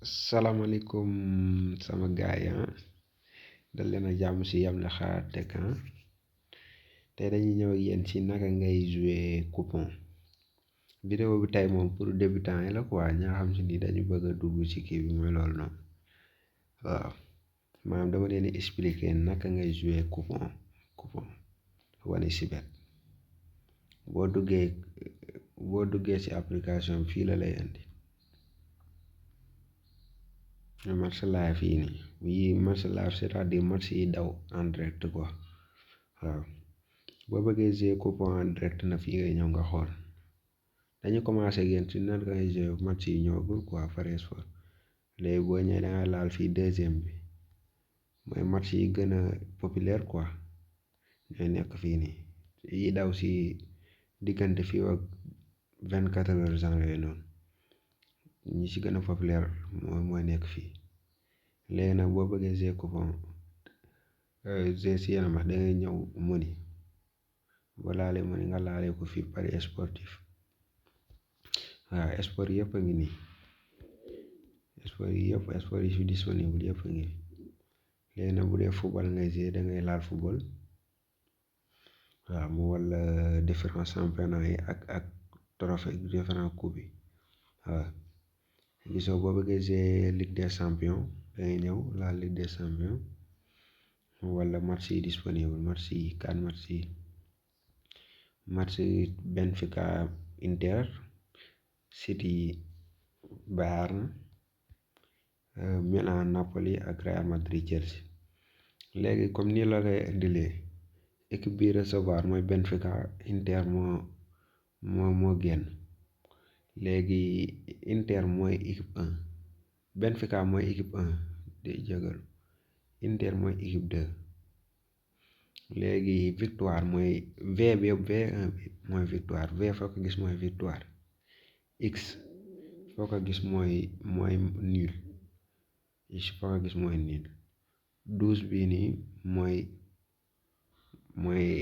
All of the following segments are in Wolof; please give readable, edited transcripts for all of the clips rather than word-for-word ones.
salaamaaleykum sama gaay dal leen a jàmm si Yamle Xalaat Tech tey dañuy ñëw ak yéen ci naka ngay jouer coupon. Vidéo bi tey moom pour débutant yi la quoi ñaa xam si ni dañu bëgg a dugg ci kii bi mooy loolu noonu waaw maanaam dama leen di expliquer naka ngay jouer coupon wane si bet boo duggee ci application fii la lay indi match live yi nii yi match live c'est-à-dire match yi daw en direct quoi waaw boo bëggee jouer coupon en direct na fii ngay ñëw nga xool dañu commencé génn ci nan ngay jouer match yi ñëwagul quoi Paris Sport léegi boo ñëwee dangay laal fii deuxième bi mooy match yi gën a populaire quoi ñooy nekk fii nii yi daw ci diggante fii ak 24 heures yooyu noonu ñi ci gën a populaire mooy nekk fii léegi nag boo bëggee jouer coupon jouer ci yenn match dangay ñëw Money boo laalee Money nga laalee ko fii Paris sportif waaw sport yëpp a ngi nii sport yi fi disponible yëpp a ngi léegi nag bu dee football ngay jouer dangay laal football waaw mu walla différents championnat yi ak trophée différents coupe yi waaw gisoo boo bëggee jouer Ligue des champions dangay ñëw laal Ligue des champions walla match yi disponible match Benfica Inter City Bayern Milan Napoli ak Real Madrid Chelsea léegi comme nii la lay indilee équipe bi recevoir mooy Benfica Inter moo génn léegi Inter mooy équipe 1 Benfica mooy équipe 1 di jégal Inter mooy équipe 2 léegi victoire mooy V bi V1 bi mooy victoire V foo ko gis mooy victoire X foo ko gis mooy nul X foo ko gis mooy nul 12 bii nii mooy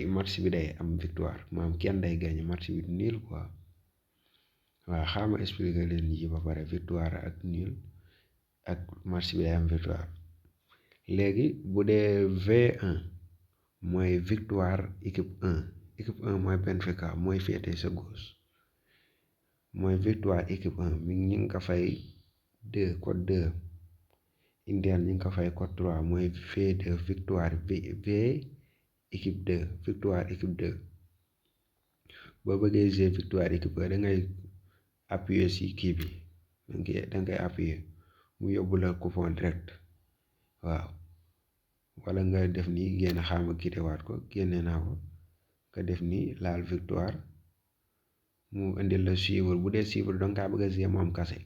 match bi day am victoire maanaam kenn day gagné match bi nul quoi waaw xaaral ma expliquer leen yi ba pare victoire ak nul ak match bi day am victoire léegi bu dee V1 mooy victoire équipe 1 mooy Benfica mooy féete sa gauche mooy victoire équipe 1 ñu ngi ko fay 2 code 2 Inter ñu ngi ko fay code 3 mooy V2 victoire V équipe 2 victoire équipe 2 boo bëggee jouer victoire équipe 2 da ngay appuyer ci kii bi da ngay appuyer mu yóbbu la coupon direct waaw walla nga def nii génn xaama kitewaat ko génne naa ko nga def nii laal victoire mu indil la chiffre bu dee chiffre danga kaa bëgg a jouer moom kase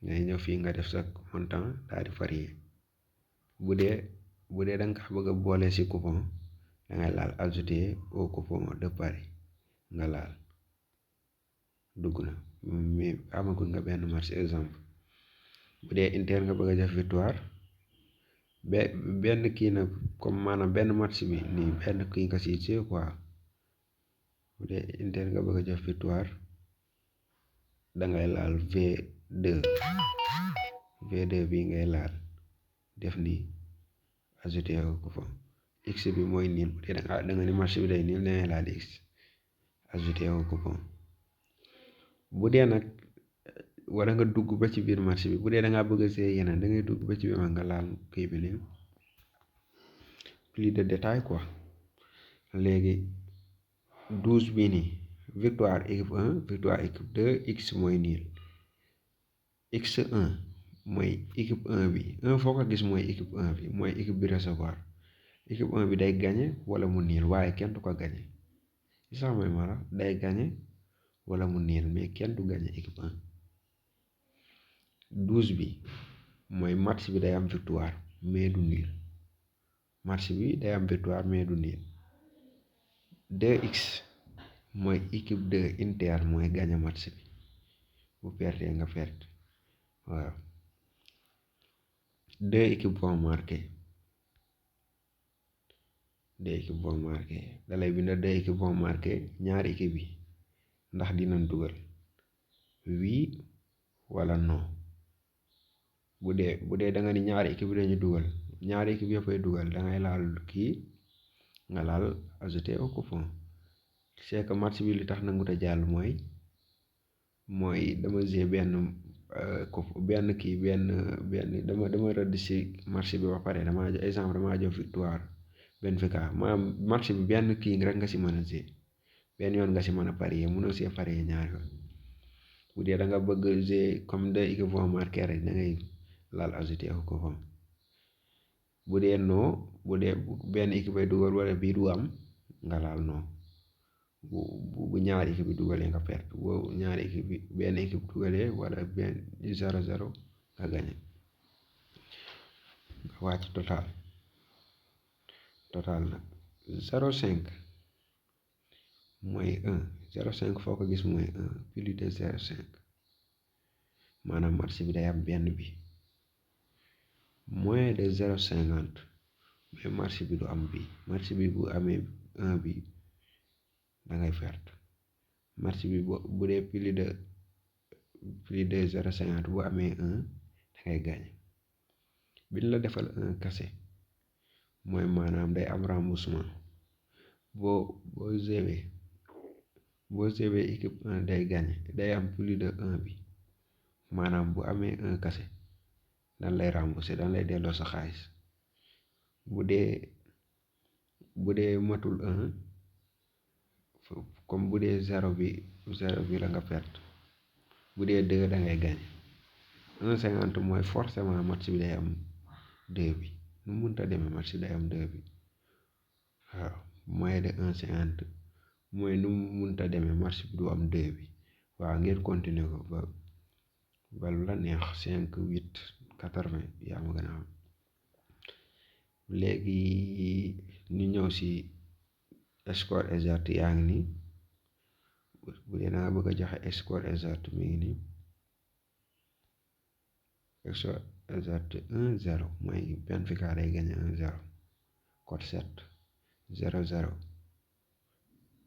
ngay ñëw fii nga def sa montant daal di varier bu dee danga kaa bëgg a boole ci coupon dangay laal ajouter au coupon de Paris nga laal dugg na mais amagul nga benn match exemple bu dee Inter nga bëgg a def victoire benn kii nag comme maanaam benn match bi nii benn kii nga siy jouer quoi bu dee Inter nga bëgg a def victoire dangay laal V2 bi ngay laal def nii ajouter au coupon X bi mooy nil bu dee danga ni match bi day nil dangay laal X ajouter au coupon bu dee nag wala nga dugg ba ci biir match bi bu dee dangaa bëgg a jouer yeneen dangay dugg ba ci biir nga laal kii bi nii plus de détail quoi léegi 12 bii nii victoire équipe 1 victoire équipe 2 X mooy nil X1 mooy équipe 1 bi 1 foo ko gis mooy équipe 1 bi mooy équipe bi recevoir équipe 1 bi day gagné wala mu niil waaye kenn du ko gagné li sax mooy mara day gagné wala mu niil mais kenn du gagné équipe 1 12 bi mooy match bi day am victoire mais du niil match bi day am victoire mais du niil 2x mooy équipe 2 Inter mooy gagné match bi bu perdee nga perte waaw 2 équipes vont marquer dalay bind 2 équipes vont marquer ñaari équipe yi ndax dinañ dugal oui wala non bu dee da nga ni ñaari équipe yi dañu dugal ñaari équipe yëppay dugal da ngay laal kii nga laal ajouter au coupon. C'est que match bi li tax nangut a jàll mooy dama joué benn kii benn dama rëdd si match bi ba pare damaa jox victoire Benfica maanaam match bi benn kii rek nga si mën a joué benn yoon nga si mën a parier mënoo see parier ñaari yoon bu dee da nga bëgg joué comme deux équipes vont marquer rek da ngay laal ajouter au coupon. bu dee benn équipe ay dugal wala bii du am nga laal non bu ñaari équipe bi dugalee nga perte bu ñaari équipe bi benn équipe dugalee wala benn 0-0 nga gagné nga wàcc total nag 0,5 mooy 1 0,5 foo ko gis mooy 1 plus de 0,5 maanaam match bi day am benn bi moins de 0,50 mais match bi du am bi match bi bu amee 1 bi dangay perte match bi bu dee plus de 0,50 bu amee 1 dangay gagné biñ la defal 1 kase mooy maanaam day am remboursement boo joué équipe 1 day gagné day am plus de 1 bi maanaam bu amee 1 kase dan lay remboursé dan lay delloo sa xaalis bu dee matul 1 comme bu dee 0 bi la nga perte bu dee 2 da ngay gagné 1,50 mooy forcément match bi day am 2 bi nu mu mënta demee match bi day am 2 bi waaw moins de 1,50 mooy nu mu mënta demee match bi du am 2 bi waaw ngeen continuer ko ba lu la neex 5 8 80 yaa ma gën a xam léegi ñu ñëw si score exact yaa ngi nii bu dee da nga bëgg a joxe score exact mi ngi nii score exact 1-0 mooy Benfica day gagné 1-0 cote 7 0-0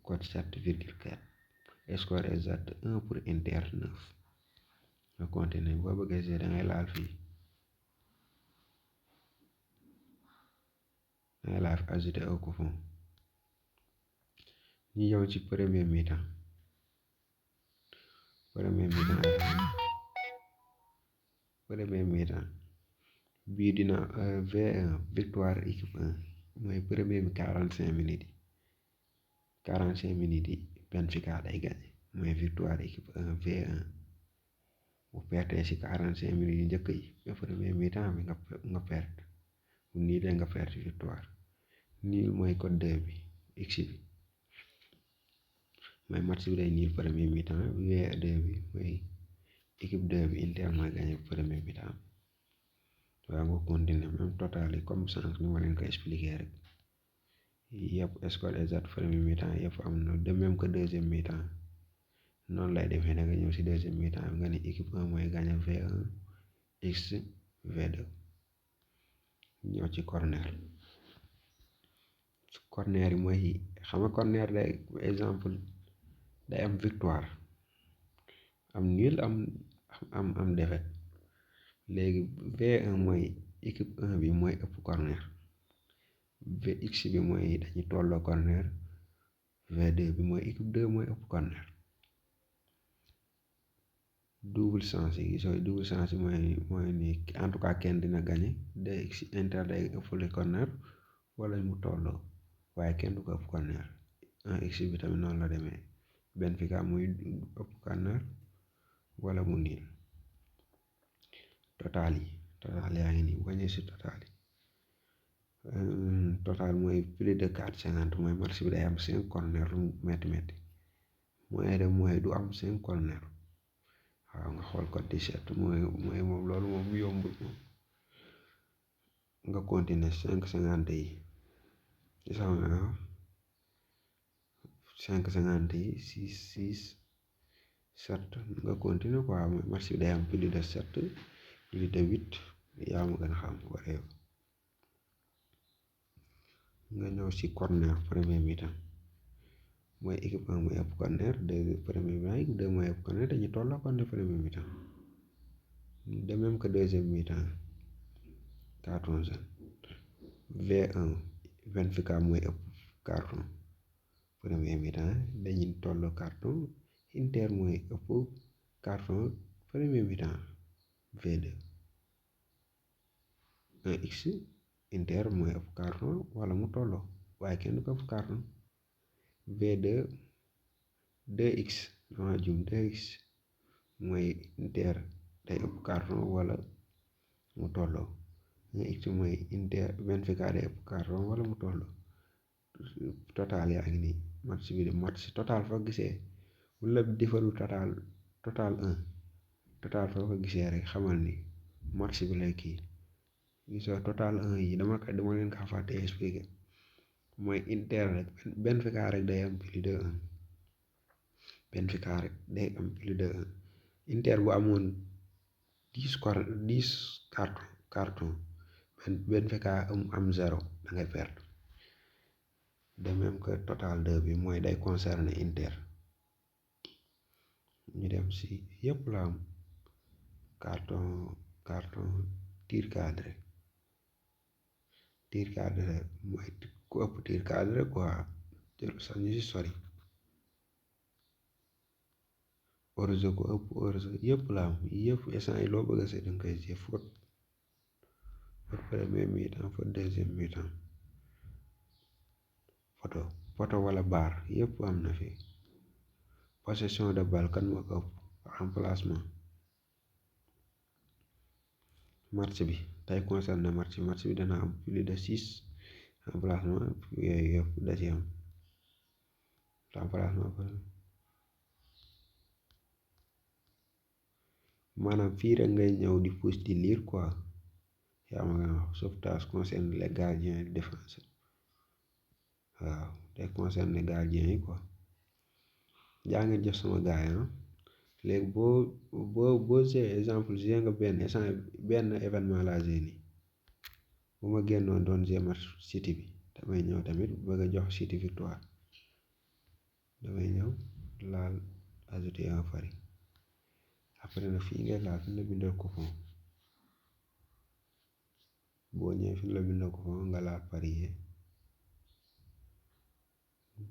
cote 7,4 score exact 1 pour Inter 9 nga continuer boo bëggee see da ngay laal fii da ngay laal ajouter au coupon ñu ñëw ci premier mi-temps bii dina V1 victoire équipe 1 mooy premier mi 45 minutes yi Benfica day gagné mooy victoire équipe 1 V1 bu pertee si 45 minutes yi njëkk yi premier mi-temps bi nga perte bu nii lee nga perte victoire niil mooy code 2 bi x bi mooy match bi day niil premier mi-temps V2 bi mooy équipe 2 bi Inter mooy gagné premier mi-temps waaw nga continuer même total yi comme sànq ni ma leen ko expliqué rek yëpp score exact premier mi-temps yëpp am na de même que deuxième mi-temps noonu lay defee da nga ñëw si deuxième mi-temps bi nga ni équipe 1 mooy gagné V1 x V2 ñëw ci corner yi mooy xam nga corner day exemple day am victoire am nul am défaite léegi V1 mooy équipe 1 bi mooy ëpp corner Vx bi mooy dañuy tolloo corner V2 bi mooy équipe 2 mooy ëpp corner double sens yi double sens yi mooy ni en tout cas kenn dina gagné day Inter day ëppale corner wala mu tolloo waaye kenn du ko ëpp corner 1x bi tamit noonu la demee Benfica muy ëpp corner wala mu niil total yaa ngi nii bañee si total yi total mooy plus de 4,50 mooy match bi day am 5 corner lu metti mooy du am 5 corner waaw nga xool ko 17 mooy moom loolu moom yombul moom nga continuer 5,50 yi ci sama 5,50 yi 6 7 nga continuer quoi match bi day am plus de 7 plus de 8 yaa ma gën a xam wala nga ñëw si corner premier mi-temps mooy équipe 1 mooy ëpp corner premier mi-temps équipe 2 mooy ëpp corner dañuy tolloo corner premier mi-temps de même que deuxième mi-temps carton jaune. V1 Benfica mooy ëpp carton premier mi-temps dañuy tolloo carton. Inter mooy ëpp carton premier mi-temps V2 1x Inter mooy ëpp carton wala mu tolloo waaye kenn du ko ëpp carton. V2 2x dama jum 2x mooy Inter day ëpp carton wala mu tolloo. 1x mooy Inter Benfica day ëpp carton wala mu tolloo. Total yaa ngi nii match total foo gisee wala defaru total 1 total foo ko gisee rek xamal ni match bi lay kii. Gisoo total 1 yi dama leen ko fàtte expliquer mooy Inter rek Benfica rek day am plus de 1 Benfica rek day am plus de 1 Inter bu amoon 10 carton Benfica am 0 da ngay perdre. De même que total 2 bi mooy day concerner Inter. ñu dem si yëpp la am carton tir cadré mooy ku ëpp tir cadré quoi jëru sax ñu si sori. hors-jeu ku ëpp hors-jeu yëpp la am yëpp instant yi loo bëgg a seet danga koy see faute premier mi-temps faute deuxième mi-temps photo wala bar yëpp am na fi. Possession de balle kan moo ko ëpp remplacement match bi tey concerné match bi dana am plus de 6 remplacement yooyu yëpp da ci am remplacement maanaam fii rek ngay ñëw di pousse di lire quoi yaa ma nga wax sauvetage concerne les gardiens et défenseurs waaw day concerné gardien yi quoi. jaa ngeen jëf sama gars yi léegi boo see exemple gée nga benn événement laa gée nii bu ma génnoon doon gée match City bi damay ñëw tamit bëgg a jox City victoire damay ñëw laal ajouter un pari après nag fii ngay laal fi la bindal coupon boo ñëwee fi la bindal coupon nga laal parier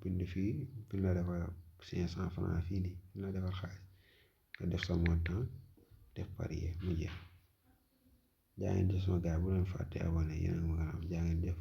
bind fii fi la defar 500 francs fii nii fi la defar xaalis nga def sa montant def parier mu jeex. jaa ngeen jëf sama gars bu leen fàtte abonné yéen a ma gën a am jaa ngeen jëf.